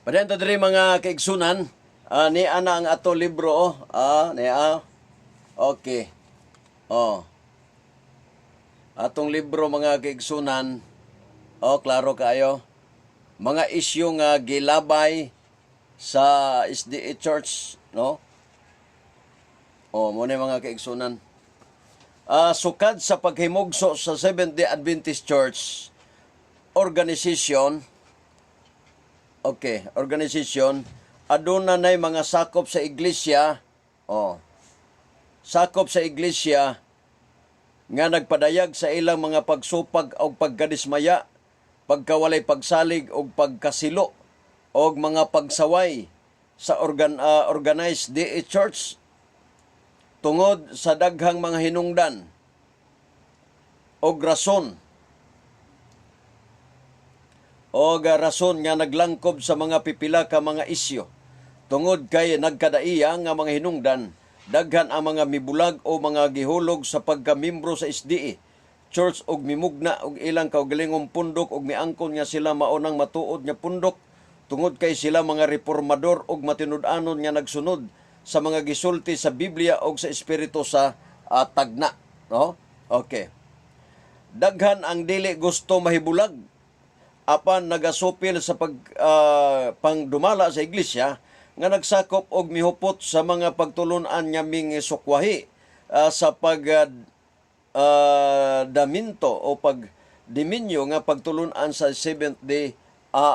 Padayon ta diri, mga kaigsunan, ni ana ang ato libro oh. Niya. Okay. Oh. Atong libro, mga kaigsunan. Oh, klaro kaayo. Mga isyu nga gilabay sa SDA Church, no? Oh, mao ni, mga kaigsunan. Sukad sa paghimugso sa Seventh-day Adventist Church organization. Okay, organization, aduna nay mga sakop sa iglesia, oh. Sakop sa iglesia nga nagpadayag sa ilang mga pagsupag o pagkadismaya, pagkawalay pagsalig og pagkasilo og mga pagsaway sa organized DA Church tungod sa daghang mga hinungdan og rason nga naglangkob sa mga pipila ka mga isyu. Tungod kay nagkadaiya nga mga hinungdan, daghan ang mga mibulag o mga gihulog sa pagkamimbro sa SDA Church og mimugna og ilang kaugalingong pundok og miangkon nga sila mao nang matuod nga pundok tungod kay sila mga reformador og matinud-anon nga nagsunod sa mga gisulti sa Biblia og sa espiritu sa tagna, no? Okay. Daghan ang dili gusto mahibulag apan nagasupil sa pag pangdumala sa iglesia nga nagsakop og mihupot sa mga pagtulunan nga mingisukwahi sa pag daminto o pag diminyo nga pagtulunan sa Seventh Day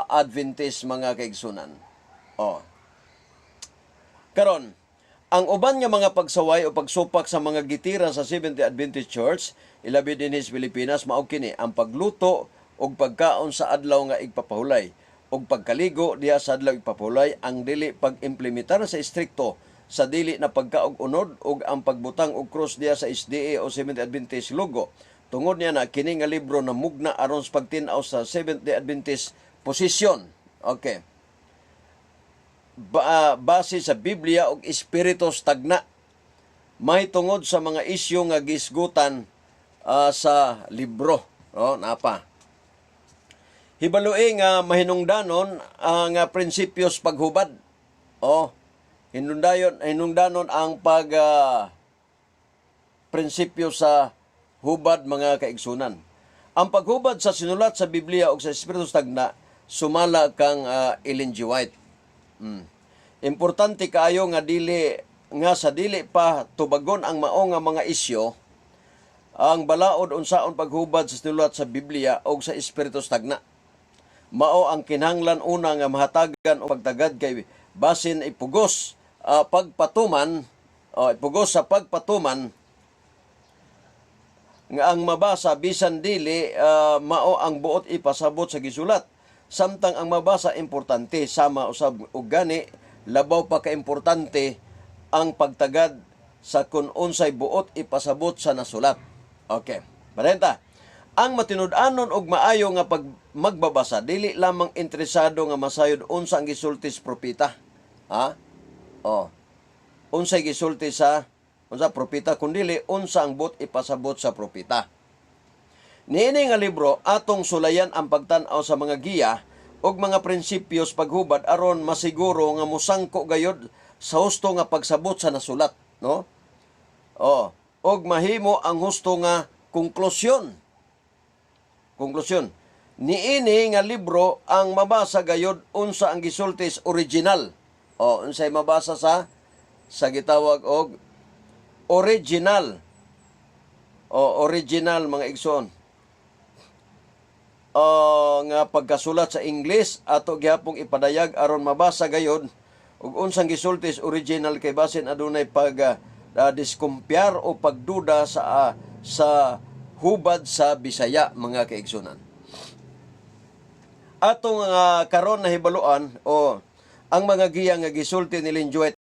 Adventist, mga kaigsunan. Oh. Karon, ang uban nga mga pagsaway o pagsupak sa mga gitira sa Seventh Day Adventist Church ilabi dinhi sa Pilipinas mao kini: ang pagluto og pagkaon sa adlaw nga igpapahulay og pagkaligo diha sa adlaw igpapahulay, ang dili pag-implementar sa istrikto sa dili na pagkaog unod ug ang pagbutang og krus diha sa SDA o Seventh Day Adventist logo. Tungod niya na kini nga libro na mugna aron sa pagtin-aw sa Seventh Day Adventist posisyon. Okay. Base sa Biblia ug espiritu sa tagna mahitungod sa mga isyu nga gisgutan sa libro. No, napa. Hibaloi nga mahinungdanon ang prinsipyos paghubad. Oh, hinungdanon ang pag prinsipyo sa hubad, mga kaigsunan. Ang paghubad sa sinulat sa Biblia ug sa Espiritu sa tagna sumala kang Ellen G. White. Importante kaayo nga dili nga sa dili pa tubagon ang mao nga mga isyu ang balaod unsaon paghubad sa sinulat sa Biblia o sa Espiritu sa tagna. Mao ang kinahanglan una nga mahatagan og pagtagad kay basin ipugos pagpatuman o ipugos sa pagpatuman nga ang mabasa bisan dili mao ang buot ipasabot sa gisulat, samtang ang mabasa importante sama usab og gani labaw pa kaimportante ang pagtagad sa kun unsay buot ipasabot sa nasulat. Okay. Parenta. Ang matinud-anon og maayo nga pag magbabasa dili lamang interesado nga masayod unsa ang gisulti sa propeta. Ha? Oh. Unsay gisulti sa unsa propeta kundili unsa ang buot ipasabot sa propeta. Niini nga libro atong sulayan ang pagtan-aw sa mga giya ug mga prinsipyos paghubad aron masiguro nga mosangko gayod sa husto nga pagsabot sa nasulat, no? Oh, ug mahimo ang husto nga konklusyon. Konklusyon. Niini nga libro ang mabasa gayod unsa ang gisulti sa original. O unsay mabasa sa gitawag og original. O original, mga igsoon. O nga pagkasulat sa English ato gihapong ipadayag aron mabasa gayod ug unsang gisulti sa original kay basin adunay pag diskumpiyar o pagduda sa hubad sa Bisaya, mga kaigsunan. Atong karon nahibaluan o ang mga giya nga gisulti ni Ellen G. White.